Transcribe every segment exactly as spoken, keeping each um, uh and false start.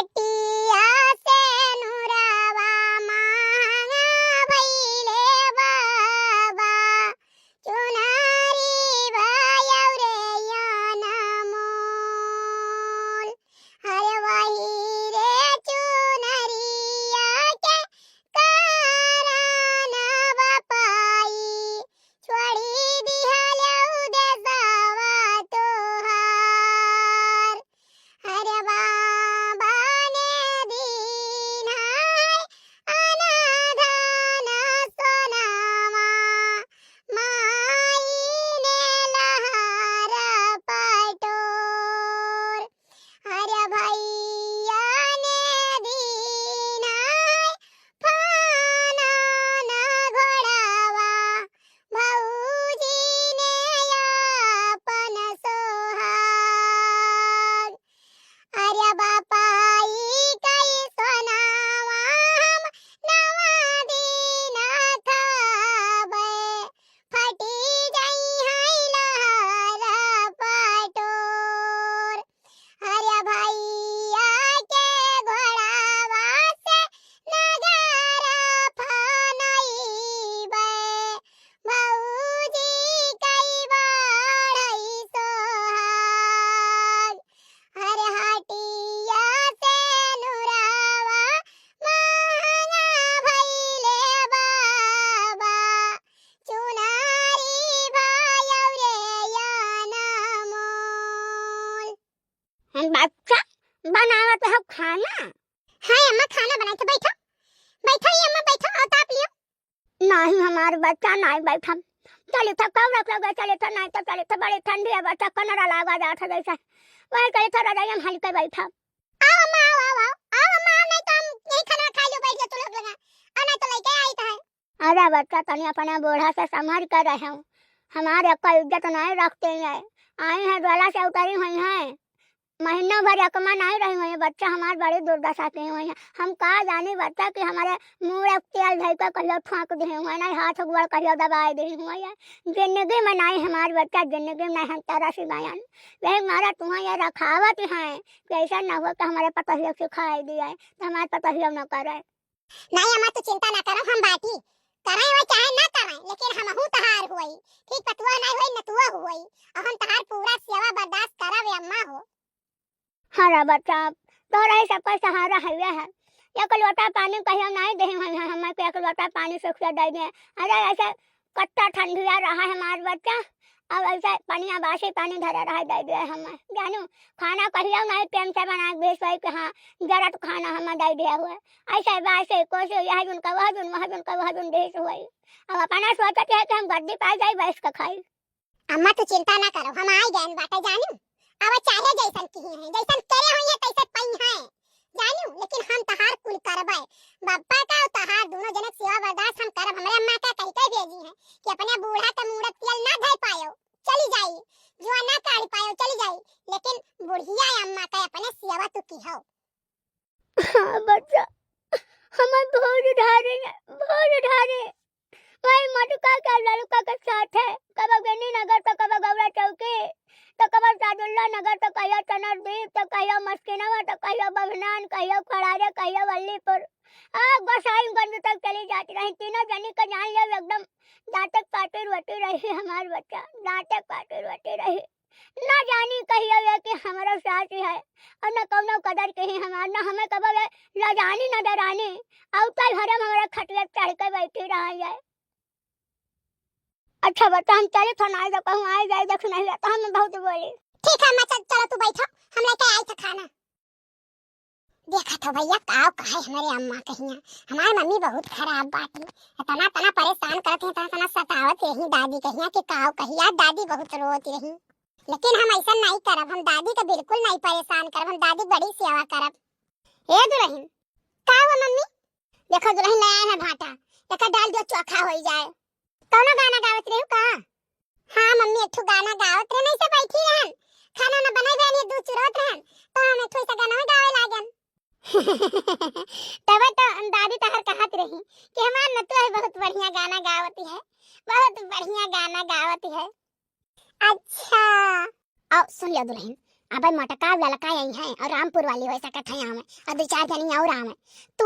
टिया से नुरावा मांगा भइले बाबा, चुनरी भयौ रे अनमोल। अरे वही रे चुनरिया के कारण बपाई, छोड़ी दिहलौ देसवा तोहार। अरे बाबा ने दीन है अनाधान सोनावा, माई ने लहार पटोर। अरे भइया ने दीन है फाना ना घोड़ावा, भौजी ने आपन सोहाग। अरे बपाई कई सोनावा हम नवा दिन खाबे, फटी जइहैं लहर पटोर। अरे भइया के घोड़ावा से नगारा फनइबे, भौजी कई बाढ़ई सोहाग। अरे हटिया से नुरावा महंगा भइले बाबा, चुनारी भयौ रे अनमोल। हम बच्चा बनावत हो खाना। हाँ अम्मा, खाना बनाई थे, बैठो, बैठो ये अम्मा, बैठो, आओ ताप लियो। नहीं, हमार बच्चा नहीं बैठम। चली था कौरक लगे, चली था नहीं तो चली था, बड़ी ठंडी है बच्चा, कनरा लागा जात है जैसे। वही चली था रजाई हम हल्के बैठम। आओ अम्मा, आओ, आओ, आओ, आओ अम्मा, आओ, नहीं तो हम यही खाना खा लो, बैठ जाओ तुम लोग लगा, और नहीं तो लेके आई तो है। अरे बच्चा, तनी अपने बूढ़ा से संभर के रहे, हमारे को इज्जत नहीं रखते हैं। आई है डोला से उतरी हुई है, महीनों भर एकमा नहीं रही हुई है। बच्चा हमार बड़ी दुर्दशा की हुई है। हम का जानी बच्चा कि हमारे मुँह एक तेल धई के कहियो ठोंक दे हुए, नहीं हाथ गोड़ कहियो दबाए दे हुए है। जिंदगी में नहीं हमार बच्चा, जिंदगी में नहीं हम तरस गयन। यही मारा तुम्हें ये रखावत है कि ऐसा न हो कि हमारे पतोहियो सिखाई दिए तो हमारे पतोहियो न करे। नहीं अम्मा, तू चिंता ना करो, हम बाटी। करें वो चाहे ना करें, लेकिन हमहू तहार हुई। ठीक पतुआ नहीं हुई, नतुआ हुई। और हम तहार पूरा सेवा बर्दाश्त करब ए अम्मा हो। हाँ रे बच्चा, तोहरा ही सबका सहारा हइया है। एक लोटा पानी कहियो नहीं देही हुई है, हमें के एक लोटा पानी सुखिया दे दे। अरे ऐसे कत्ता ठंडिया रहा है हमार बच्चा, अब ऐसे पनिया बासी पानी धरे रहा दे दे हमें। जानू, खाना कहियो नहीं टाइम से बना के भेज पाई कि हाँ, जरत खाना हमें दे दिया हुआ। ऐसे बासी कोसी यह जुन का वह जुन, वह जुन का वह जुन भेज हुई। अब अपना सोचत है कि हम गद्दी पाई जाई बैठ के खाई। अम्मा तू चिंता ना करो, हम आई गए बाटे जानू। अब चाहे जैसन किहे हैं, जैसन करे हुई है तैसे पई हैं जानू, लेकिन हम तहार कुल करबे। बप्पा का और तहार दोनों जने सेवा बर्दाश्त हम करब। हमरे अम्मा का कह के भेजी है कि अपने बूढ़ा के मूड़त तेल ना धर पायो, चली जाई, जुआ ना काढ़ पायो, चली जाई, लेकिन बुढ़िया अम्मा का अपने सेवा तू की हो। हाँ बच्चा, हमार भौज ढारे, भौज ढारे। वही मटका के ललका के साथ है, कबो गेंदी नगर तो कबो गौरा चौकी, तो कबो सादुल्ला नगर, तो कहियो चनरदीप, तो कहियो मस्किनवा, तो कहियो बभनान, कहियो खड़ारे, कहियो वल्लीपुर। आ गोसाईगंज तक चली जाती रही। तीनों जनी के जान ले एकदम दांते काटी रोटी रही हमार बच्चा, दांते काटी रोटी रही। ना जानी कहियो ये कि हमरो सास है और ना कौनो कदर के ही हमार, ना हमें कबो ये लजानी ना डरानी। और तो घरे में हमारे खटिया चढ़ के बैठी रहा जाए। अच्छा बच्चा, हम चली थो ना, जब कहूँ आई जाए, देख नहीं जाता, हम बहुत बोली। ठीक है अम्मा, चल, चलो तू बैठो, हम लेके आई था खाना। देखा था भैया, काव कहे हमारे अम्मा कहिया, हमार मम्मी बहुत खराब बाटी, इतना तना परेशान करत हैं, इतना तना सतावत यही दादी कहिया कि काव कहिया, दादी बहुत रोत यही। लेकिन हम ऐसा नहीं करब, हम दादी का बिल्कुल नहीं परेशान करब, हम दादी बड़ी सेवा करब। ए दुल्हन, का हुआ मम्मी? देखो दुल्हन ले आए हैं भाटा, एकर डाल दियो चोखा होई जाए। कौनो गाना गावत रहू का? हाँ मम्मी, एक ठो गाना गावत रहे, नहीं से बैठी रहन, खाना ना बनाई रहन, ये दूध चुरौत रहन, तो हम एक ठो ऐसा गाना गावे लागन। तबे तो दादी तहर कहत रही कि हमार नतुआ है बहुत बढ़िया गाना गावती है, बहुत बढ़िया गाना गावती है। अच्छा। आओ सुन लिया दुल्हन, अबे मोटका ललका यही है और रामपुर वाली हो सकत है आवे, और दो चार जनी और आवे। तू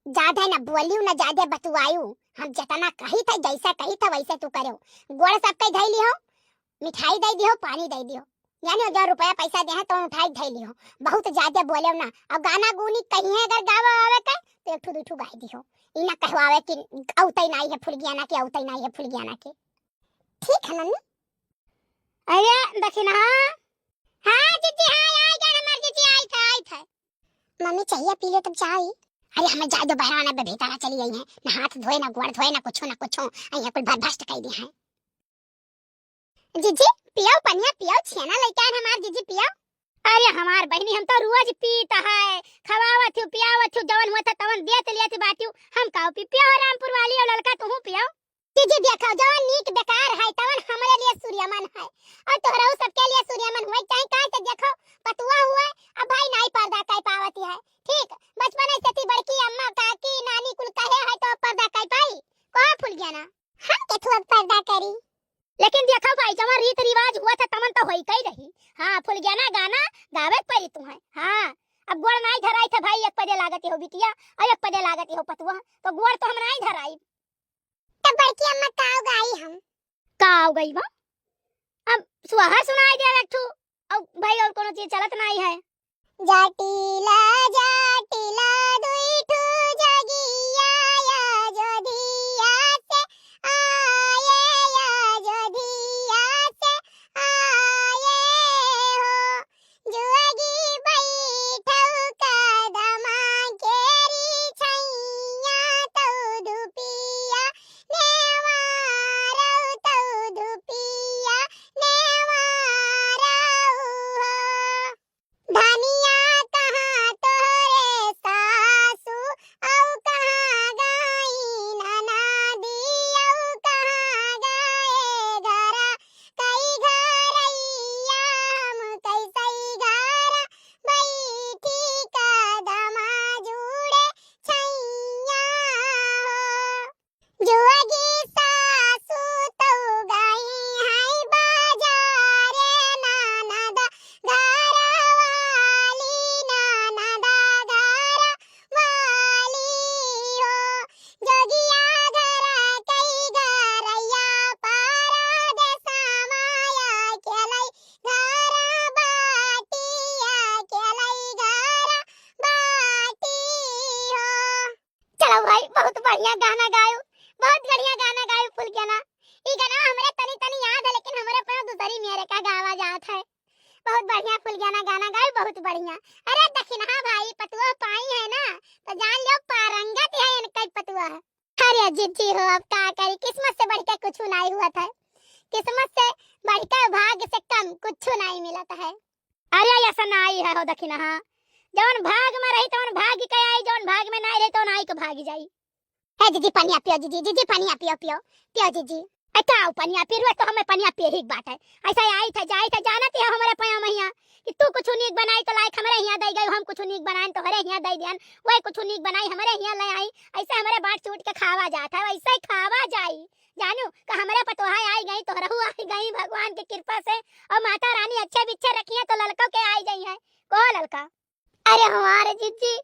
ज्यादा न बोलियो, न ज्यादा बतुआयो, हम जितना कही थे, जैसा कही थे वैसे तू करो। गोड़ सबके धई लिहो, मिठाई दे दिहो, पानी दे दिहो, यानी जो रुपया पैसा दे हैं तो उठाई धई लिहो। बहुत ज्यादा बोले ना, और गाना गुनी कहीं है अगर गावे आवे के तो एक ठो दू ठो गाई दिहो। ई ना कहवावे कि औतई नाई है फुलगियाना के, औतई नाई है फुलगियाना के। ठीक है मम्मी। अरे दखिनहा। हाँ जीजी, हाँ, आई गए हमार जीजी, आई थे, आई थे। मम्मी चाहिए पी ले तब जाई। अरे हमें जाए दो, बहरा ना, भीतर चली आई है, ना हाथ धोए, ना गोड़ धोए, ना कुछो, ना कुछो, आई है कुल भर भ्रष्ट कर दी है। जीजी पियो पनिया पियो, छियाना लइका है हमार, जीजी पियो। अरे हमार बहिनी, हम तो रोज पीत है, खवावत हूँ, पियावत हूँ, जवन होत है तवन देत लेत बाटियो। हम काऊ पी, पियो रामपुर वाली और ललका तुहू पियो। जीजी देखो, जवन नीक बेकार है तवन हमरे लिए सूर्यमन है, और तोहरहू सबके लिए सूर्यमन हुए चाहे, काहे से देखो पतुआ हुए, अब भाई नाई पर्दा कर पावती है। ठीक बचपन से थी बड़की अम्मा काकी नानी कुल कहे है तो पर्दा कर पाई, कहा फुलगियाना। हम के थोक पर्दा करी। लेकिन देखो भाई, जवन रीत रिवाज हुआ था तमन तो होई कई रही। हाँ, फुलगियाना गाना गावे के परी तुम्हें। हाँ, अब गोड़ नाई धराई था भाई, एक पदे लागत हो बिटिया, और एक पदे लागत हो पतुआ, तो गोड़ तो हम नाई धराई। तब बड़की अम्मा काव गाई हम? काव गई बा? अब सुहार सुनाई दे एक ठू, अब भाई और कोनो चीज चलत नाई है। जाटिला, जाटिला, दुई ठू जगिया या जोधिया से आए, या जोधिया से आए हो। जुअगी बैठौ कदमा केरी छैया तौ धुपिया नेवारौ, तौ धुपिया नेवारौ हो। धनिया कहाँ तोहरे सासु, औ कहाँ गई ननदी, औ कहाँ गए घरा, कई घरैया हम कैसई घरा, बैठी कदमा जुड़े छैया हो। जुअगी सासु तौ गई है बाजारे ननद, घरवाली ननद, घरवाली हो। जोगिया घर कई घरैया परदेसमा अकेलै घर बाटी, अकेलै घर बाटी हो। चलो भाई, बहुत बढ़िया गाना गायो, बहुत बढ़िया गाना गायो फुलगियाना। ई गाना हमरे तनी तनी याद है, लेकिन हमरे पे दूसरी मेरे का गावा जात है। बहुत बढ़िया फुलगियाना गाना गायो, बहुत बढ़िया। अरे दखिनहा भाई, पतुआ पाई है ना, तो जान लो पारंगत है इनका ही पतुआ है। अरे जिज्जी हो, अब का करी, किस्मत से बढ़ के कुछ नहीं हुआ था, किस्मत से बढ़ के भाग्य से कम कुछ नहीं मिला था। अरे ऐसा नाई है हो दखिनहा, जौन भाग में रही तौन भाग के आई, जौन भाग में नाई रही तौन आई के भाग जाई। ए जीजी पनिया पियो जीजी, जीजी पनिया पियो, पियो, पियो जीजी। ए का पनिया पी, रोज तो हमें पनिया पिए ही बात है। ऐसा आई था, जाई था, जानत है हमारे पया मैया कि तू कुछ नीक बनाई तो लायक हमरे हियाँ दे गई, हम कुछ नीक बनाए तो हरे हियाँ दे दियन, वही कुछ नीक बनाई हमरे हियाँ ले आई, ऐसे हमरे बांट चूट के खावा जात है, वैसे ही खावा जाई। जानू का हमरे पतोहा आई गई, तोहरहू आई गई भगवान के कृपा से, और माता रानी अच्छे बिच्छे रखिए तो ललको के आई जाई है। कहो ललका। अरे हमारे जिज्जी,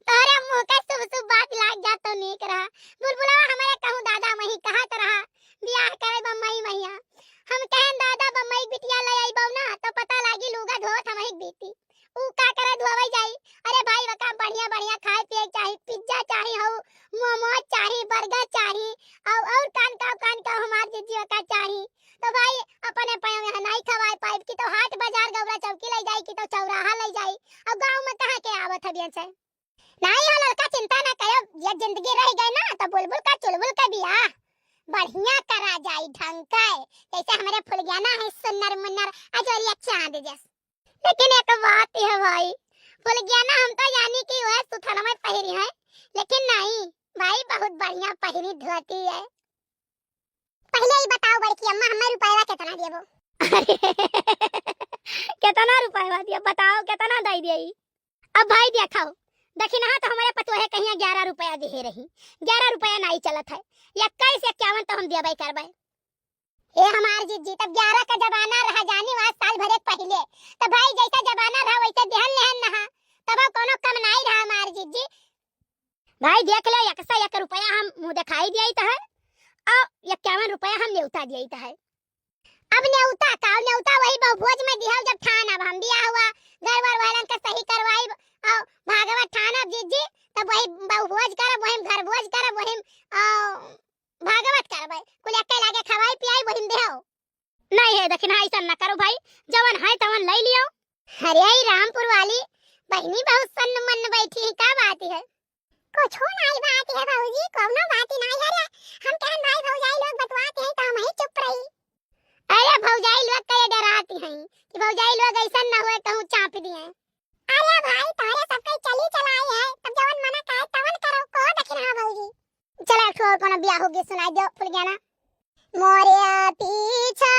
तोहरे मुँह का शुभ शुभ बात लाग जा तो नीक रहा। बुलबुलवा हमरे कहूँ दादा मही कहत रहा, बियाह करे बम्बई मैया। हम कहें दादा बम्बई बिटिया ले आई बहू ना, तो पता लागी लूगा धोत हम ही बीती। ऊ का करे धोवे जाई? अरे भाई, वका बढ़िया बढ़िया खाए पिए चाही, पिज्जा चाही, हऊ मोमोज चाही, बर्गर चाही, और, और कान का, कान का हमार जिज्जी वका चाही। तो भाई, अपने पाँव यहाँ नाई खवाए पाइब कि तो हाट बाजार गौरा चौकी ले जाई कि तो चौराहा ले जाई, और गाँव में कहाँ के आवत हबियन से। नाई हो ललका, चिंता ना करो, ये जिंदगी रह गई ना तो बुलबुल का चुलबुल का बियाह बढ़िया करा जाई ढंग के, जैसे हमरे फुलगियाना है सुन्नर मुन्नर अजोरिया चांद जस। लेकिन एक बात है भाई, फुलगियाना हम तो यानी कि वह सुथनवा पहिरी है, लेकिन नहीं भाई, बहुत बढ़िया पहिरी धोती है। पहले ही बताओ बड़की अम्मा, हमें रुपया कितना देबो? अरे, कितना रुपया दिया, बताओ कितना दे दिया ई? अब भाई देखो, दखिनहा तो हमारे पतोहे कहिया ग्यारह रुपया दिहे रही, ग्यारह रुपया नाई चलत है, इक्कीस इक्यावन तो हम देबे करबे। हे हमार जिज्जी, तब ग्यारह का जमाना रहा जानी, वहाँ साल भरे पहिले। तब भाई जैसा जमाना रहा वैसे देहन लेहन नहा, तब अब कोनो कम नाई रहा हमार जिज्जी। भाई देख ले, एक सौ एक रुपया हम मुँह देखाई दियाइत है और इक्यावन रुपया हम नेवता दियाइत है। अब नेवता का, नेवता वही बहुभोज में दिहल जब ठान, अब हम बियाह हुआ, घर वर वालन का सही करवाई और भागवत ठानब जिज्जी, तब वही बहुभोज करब, वही घर भोज करब, वही, आ, भागवत करबै, कुल एक्के लागे खवाई पियाई वही में देहो। नहीं है दखिनहा, ऐसा न करो भाई, जवन है तवन लई लियो। अरे ई रामपुर वाली बहिनी बहुत सन्न मन बैठी है, का बात है? कुछ नाई बात है भौजी, कौनो बात ही नाई है रे। हम कहन भाई भौजाई लोग बतवात हैं तो हम ही चुप रही। अरे भौजाई लोग के डराती हैं कि भौजाई लोग ऐसा न हुए कहूँ चाप दिए। अरे भाई तोहरे सबके चली चलाई है, तब जवन मना कहे तवन करो, को दखिनहा भौजी। चला एक ठो और कोनो बियाह हो गीत सुनाई दो फुलगेना। मोरे पीछा